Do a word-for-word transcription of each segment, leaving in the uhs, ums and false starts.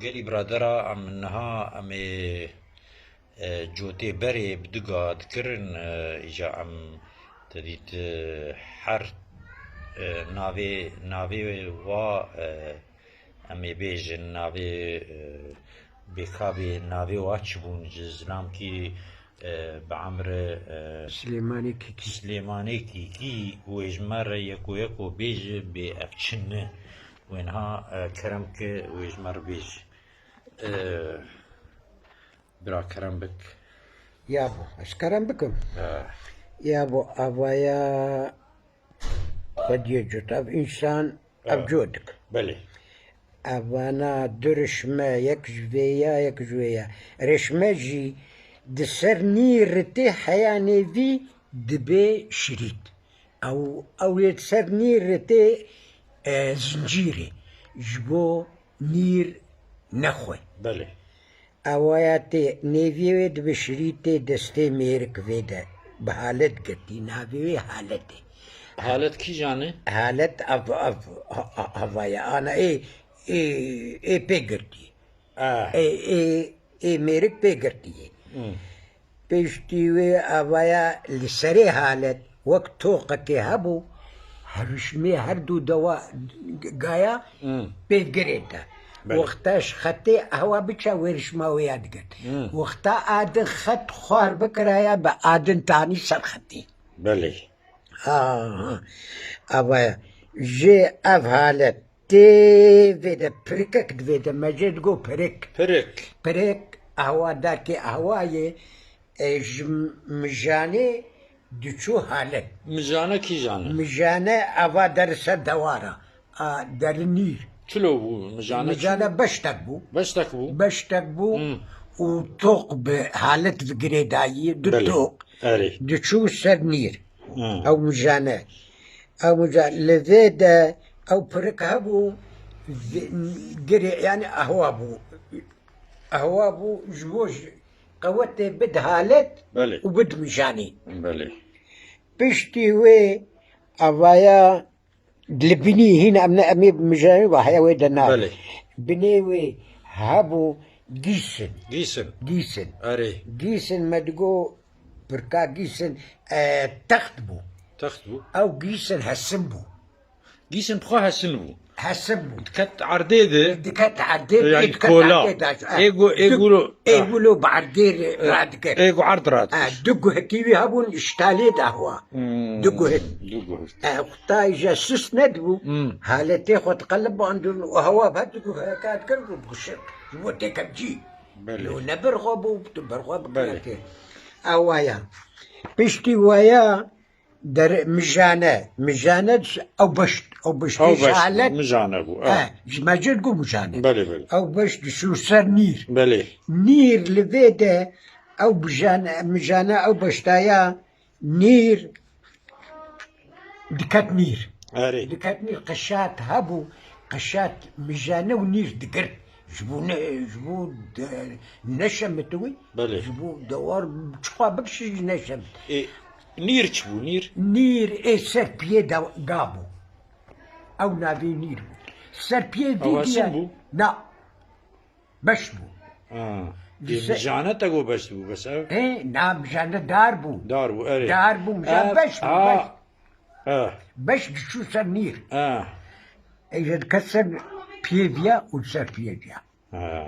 Gelî biradera, em niha em ê, e, cotê berê bi du ga dikirin, e, îca em te dît, e, her, e, navê, navê wa, e, em ê bêjin, navê, e, bêkabê navê wa çi bûn ji zilamkî, e, bi emre, e, Silêmanê Kîkî. Silêmanê Kîkî, wê ji me re yeko yeko bêje bê ev çi ne. Wê niha, e, kerem ke wê ji me re bêje. E, bira kerem bik. Ya bo, ez kerem bikim. E. Ya bo, avaya xwediyê cot. Ev însan, ev E. Codik. Belê. Evana du rişme, yek ji vê ya, yek ji wê ya. Rişme jî di ser nîr tê heya nêvî dibe şirît. Ew, ew ê ser nîr tê, e, zincîrê. Ji bo nîr nexwe. Belê. Ewaya tê nêviyê wê dibe şirîtê destê mêrik vê de. Bi halet girtî, navê wê haletê. Halet kîjan e? Halet ev, ev, a, a, avaya. Ana ê, ê, ê pê girtî. Ah. Ê, ê, ê mêrik pê girtî. Hmm. Piştî wê avaya li serê halet wek toqekê hebû, herişmê her du dewa gaya Hmm. pêv girê de. Belê. Wexta ji xetê ewa biça wê rişma wê ya digirt. Hmm. Wexta a din xet xwar bikiraya bi a din tanî ser xetê. Belê. Ha, ha. Avaya jê ev halet tê vê de pirikek divê de mecê digo pirik. Pirik. Pirik, ewa dakê ewa yê, e, ji mijanê diçû halet. Mijane kîjan e? Mijane ava der ser dewara. A, der nîr. Çilo bû mijane? Mijane beştek bû. Beştek bû? Beştek bû. Hmm. Û toq bi halet bi girê dayî, du Belê. Toq. Erê. Diçû ser nîr. Hmm. Ew mijane. Ew mijane. Li vê de ew pirik hebû, vi-, girê, yani ehwa bû. Ehwa bû ji bo ji qewetê bid halet Belê. Û bid mijanî. Belê. Piştî wê avaya li binî hîn em ne, em ê mijanî va heya wê de nabê. Belê. Binê wê hebû gîsin. Gîsin. Gîsin. Erê. Gîsin me digo pirka gîsin, e, text bû. Text bû. Ew gîsin hesin bû. Gîsin bi xwe hesin bû. Hesin bû. Diket erdê de. Diket erdê de, Yani diket kola. Erdê de. Ê go-, ê Duk-, gulo, ê ha. Gulo bi erdê re-, Ê, radikir. Ê go erd radikir. Ha, du guhekî wî hebûn, îştalê de hewa. Hmm, Du guhek. Du guhek. E, xwetayê je sus nedibû. Hmm. Haletê xwe diqelibandin û hewa bi her du guheka dikir û dibişir. Ji bo têkevcî. Belê. Lo ne bir xwe bû, tu bir xwe Belê. Bikireke. Ew waya. Piştî waya, Der mijane, mijane ew beşt, ew beşt Ew beş halet. Mijane bû, He, ew. Ji mecid gu mijane. Belê, belê. Ew beşt dişû ser nîr. Belê. Nîr li vê de ew bijane, mijane ew beştaya nîr diket nîr. Erê. Diket nîr qişat hebû, qişat mijane û nîr digirt. Ji bo ne, ji bo de, neşemit wî. Belê. Ji bo dewar çiqa bikişî jî neşemit. Ê, nîr çi bû, nîr? Nîr ê ser piyê de ga bû. Ew navê nîr bû. Ser piyê Ew vî hesin diye bû? Na. Beş bû. Ha. Ê, Dise- mijane te got beş bû, bes ev? Ê, na, mijane dar bû. Dar bû, erê. Dar bû, mijane Ev, beş bû, ha. Beş. Ha. Beş diçû ser nîr. Ha. Ê, ji dike ser piyê viya û ser piyê viya. Ha.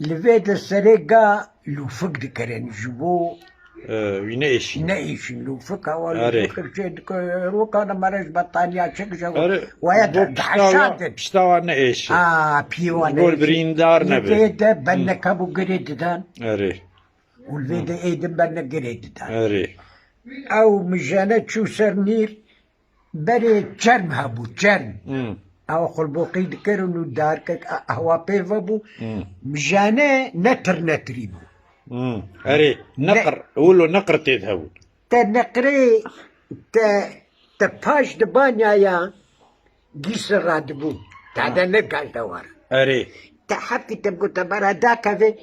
Li vê de serê ga lûfik dikirin ji bo E, wî neêşîn. Neêşîn lûfik, awa Erê. Lûfik çê dike, roka de mere ji betaniya çek ji Erê, waya bo de, de pişta wa, heşa de. Pişta wa neêşîn. A, pî wa Gol neêşîn. Birîndar Li nebe. Vê de Hı. Benneke bû girê didan. Erê. Û li vê Hı. De êdin benne girê didan. Erê. Ew mijene çû ser nîr, Berê çerm hebû, çerm. Hmm. Ew xulboqî dikirin û darkek a-, ehwa pê vebû. Hmm. Mijane netir netirî bû. Hmm. Erê, Ne- neqir, wilo neqir tê de hebû. Te neqirê, te, te paş di banyaya gîsin radibû. Te Ha. De nikaş de war. Erê. Te hefkî te bi te bera dakeve,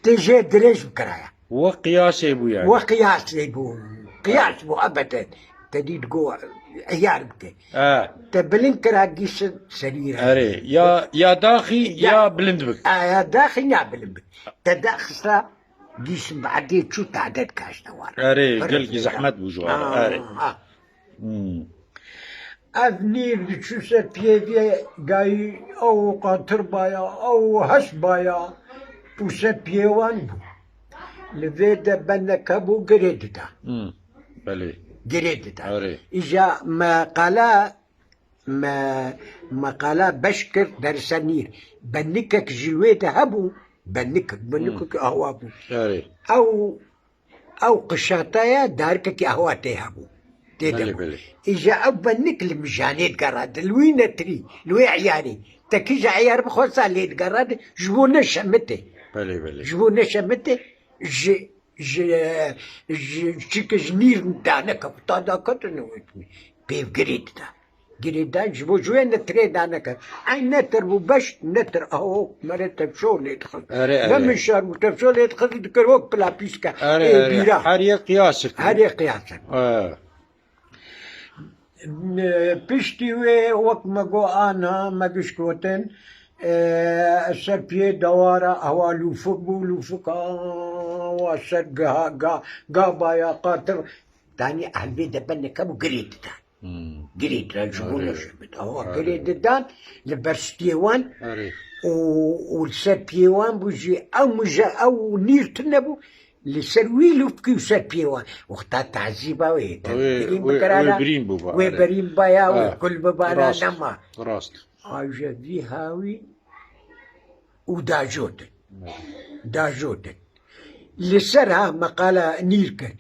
Tê jê dirêj bikiraya. We qiyasê bû yani. We qiyasê bû. Qiyas bû ebeden. Te dî digo, eyar bike. E. Te bilind kira gîşin serî re. Erê, ya, ya daxî, ya, ya bilind bik. A, ya daxî ya bilind bik. Te daxista gîşin badê çû tade dikaşte war. Erê, gelkî zehmet bû ji wan. Ha, erê. Ha. Hmm. Ev nîr diçû ser piyê vê gayî ew qatir baya, ew heş baya û ser piyê wan bû. Li vê de benek hebû girê dida. Hmm. Belê. Girê dida. Erê. Îja me qala, me, me qala beş kir derse nîr. Benikek ji wê de hebû. Benikek, benikek awa bû. Erê. Ew, ew qişataya darikekî awa tê hebû. Tê de bû. Belê, belê. Îja ew benik li mijanê digerandin. Li wî netirî, li wê eyarî. Te kîja eyar bixwesta lê digerandin. Ji bo neşemitê. Belê, belê. Ji bo neşemitê. Ji ji, ji, çike ji nîr daneke, ta daketin pêv girê dida. Girê dan ji bo ji wê netirê daneke. Ey netir bû beş, netir aho, mere tevşo lê dixist. Erê, erê. Ne min şer bû, tevşo lê dixist, dikir wek pilapîske. Erê, erê. Bîra. Her yek qiyasik. Her yek qiyasik. He. Piştî wê wek me got ana, me giş gotin, e, ser piyê dewara ewa lûfik bû, lûfika wa ser ga, ga, gabaya qatir. Danî ehlbê de beneke bû girê didan. Hmm. Girê didan ji bo neşebit. Ewa girê didan li ber stiyê wan û, û li ser piyê wan bû jî ew mije, ew nîr tune bû. Li ser wî lûfkî û ser piyê wan. Wexta tazîba wê, te birîn bikirana, wê birîn bûba, wê birîn baya, wê kul bibara nema. Rast. A ji vî hawî û dajotin. Dajotin. Li ser ha meqala nîr kir.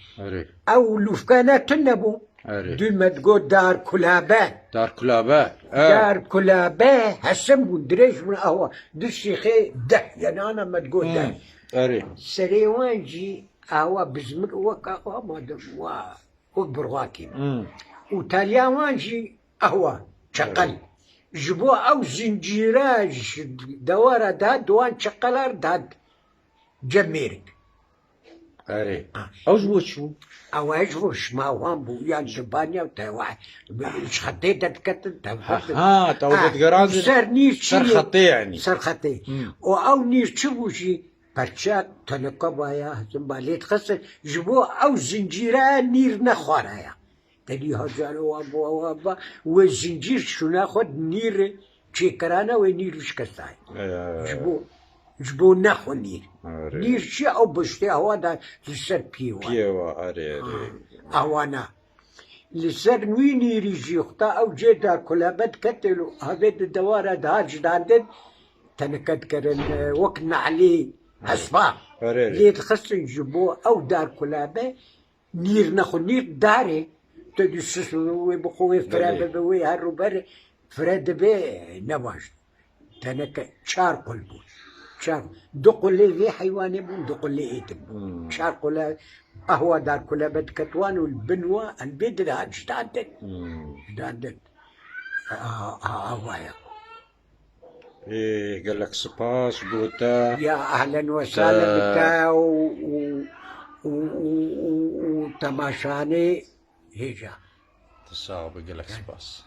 Ew lûfkana tune bû. Erê. Dû me digot dar kulabe. Dar kulabe. E. Dar kulabe hesin bûn, dirêj bûn, awa. Du şîxê deh, yanana me digot deh. Hmm. Erê. Serê wan jî awa bizmir wek awa madem wa, wek birwakî. Hmm. Û taliya wan jî awa çeqel. Erê. Ji bo ew zincîra ji dewara da, di wan çeqelar da. Cem Mêrik. Erê. Ha. Ew ji bo çi bû? Ew ji bo şima wan bû, yan ji banya te wa, ji xetê derdiketin, te ha, ha, te ha, vedigerandin ser nîr çi ser ye? Xetê yanî. Ser xetê. Hmm. Û ew nîr çi bû jî? Perça teneke baya, hizim ba lê dixistin, ji bo ew zincîre nîr nexwaraya. Te dî hezar wan bû, wan ba, wê zincîr şûna xwe nîr çêkirana wê nîr bişkestayê. Ji bo, ji bo nexwe nîr. Erê. Nîr çi ew biştê awa da li ser piyê wa. Piyê wa, erê, erê. Ha, awana. Li ser wî nîrî jî xta ew cê dar kulabe diketê lo, havê di dewara dihat ji dandin, tenike dikirin, e, wek nalê hespa. Erê, erê. Lê dixistin ji bo ew dar kulabe, nîr nexwe nîr darê. Tu dî sis wê bixwe, wê fire bibe, wê her û ber fire dibe, ne baş. Teneke çar qul bû. Çar. Du qulê vê heywanê bûn, du qulê ê din bûn. Hmm. Çar qule ehwa dar kulebe diket wan û li bin wa elbê dihat ji dan din. Hmm. Ji dan din. A, a, a, awaya. Ê, gelek spas bo te. Ya ehlen we sahlen bi te û, û, û temaşanê hêja. Tu sax be, gelek spas.